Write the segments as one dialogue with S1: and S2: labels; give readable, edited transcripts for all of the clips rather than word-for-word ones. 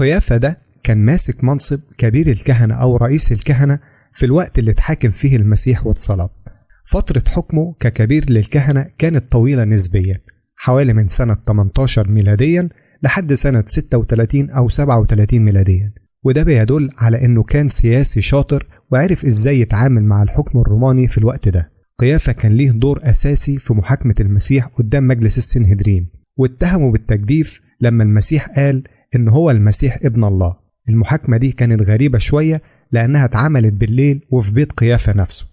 S1: قيافة ده كان ماسك منصب كبير الكهنة أو رئيس الكهنة في الوقت اللي اتحاكم فيه المسيح واتصلب. فترة حكمه ككبير للكهنة كانت طويلة نسبيا، حوالي من سنة 18 ميلاديا لحد سنة 36 أو 37 ميلاديا، وده بيدل على أنه كان سياسي شاطر وعرف إزاي يتعامل مع الحكم الروماني في الوقت ده. قيافة كان ليه دور أساسي في محاكمة المسيح قدام مجلس السنهدرين، واتهموا بالتجديف لما المسيح قال إن هو المسيح ابن الله. المحاكمة دي كانت غريبة شوية لأنها اتعملت بالليل وفي بيت قيافة نفسه.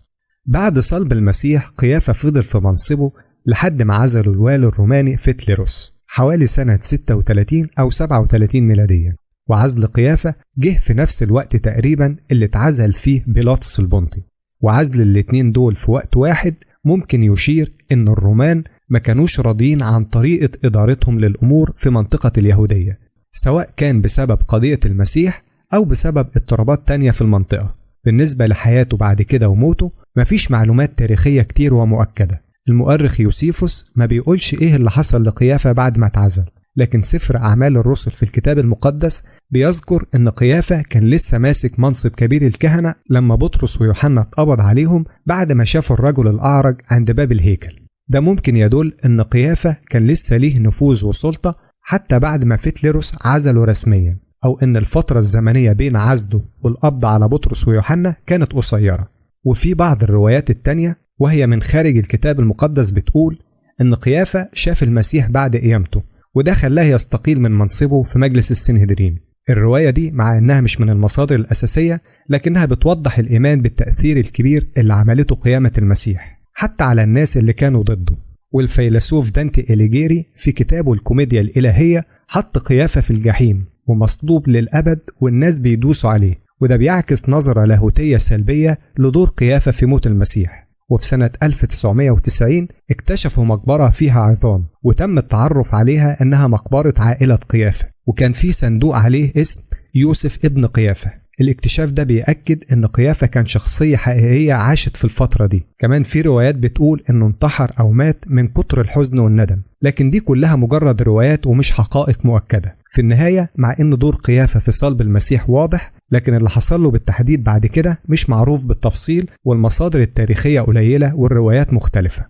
S1: بعد صلب المسيح قيافة فضل في منصبه لحد ما عزله الوالي الروماني فيتليروس حوالي سنة 36 أو 37 ميلاديا. وعزل قيافة جه في نفس الوقت تقريبا اللي اتعزل فيه بيلاطس البنطي، وعزل الاتنين دول في وقت واحد ممكن يشير إن الرومان ما كانوش راضيين عن طريقة إدارتهم للأمور في منطقة اليهودية، سواء كان بسبب قضية المسيح أو بسبب اضطرابات تانية في المنطقة. بالنسبة لحياته بعد كده وموته مفيش معلومات تاريخية كتير ومؤكدة. المؤرخ يوسيفوس ما بيقولش إيه اللي حصل لقيافة بعد ما اتعزل، لكن سفر أعمال الرسل في الكتاب المقدس بيذكر إن قيافة كان لسه ماسك منصب كبير الكهنة لما بطرس ويوحنا اتقبض عليهم بعد ما شافوا الرجل الأعرج عند باب الهيكل. ده ممكن يدل إن قيافة كان لسه ليه نفوذ وسلطة حتى بعد ما فيتليروس عزله رسميا، أو إن الفترة الزمنية بين عزله والقبض على بطرس ويوحنا كانت قصيرة. وفي بعض الروايات التانية وهي من خارج الكتاب المقدس بتقول إن قيافة شاف المسيح بعد قيامته، وده خلاه يستقيل من منصبه في مجلس السنهدرين. الرواية دي مع إنها مش من المصادر الأساسية لكنها بتوضح الإيمان بالتأثير الكبير اللي عملته قيامة المسيح حتى على الناس اللي كانوا ضده. والفيلسوف دانتي إليجيري في كتابه الكوميديا الإلهية حط قيافة في الجحيم ومصلوب للأبد والناس بيدوسوا عليه، وده بيعكس نظرة لاهوتية سلبية لدور قيافة في موت المسيح. وفي سنة 1990 اكتشفوا مقبرة فيها عظام، وتم التعرف عليها أنها مقبرة عائلة قيافة، وكان في صندوق عليه اسم يوسف ابن قيافة. الاكتشاف ده بيأكد أن قيافة كان شخصية حقيقية عاشت في الفترة دي. كمان في روايات بتقول أنه انتحر أو مات من كتر الحزن والندم، لكن دي كلها مجرد روايات ومش حقائق مؤكدة. في النهاية مع أن دور قيافة في صلب المسيح واضح، لكن اللي حصل له بالتحديد بعد كده مش معروف بالتفصيل، والمصادر التاريخية قليلة والروايات مختلفة.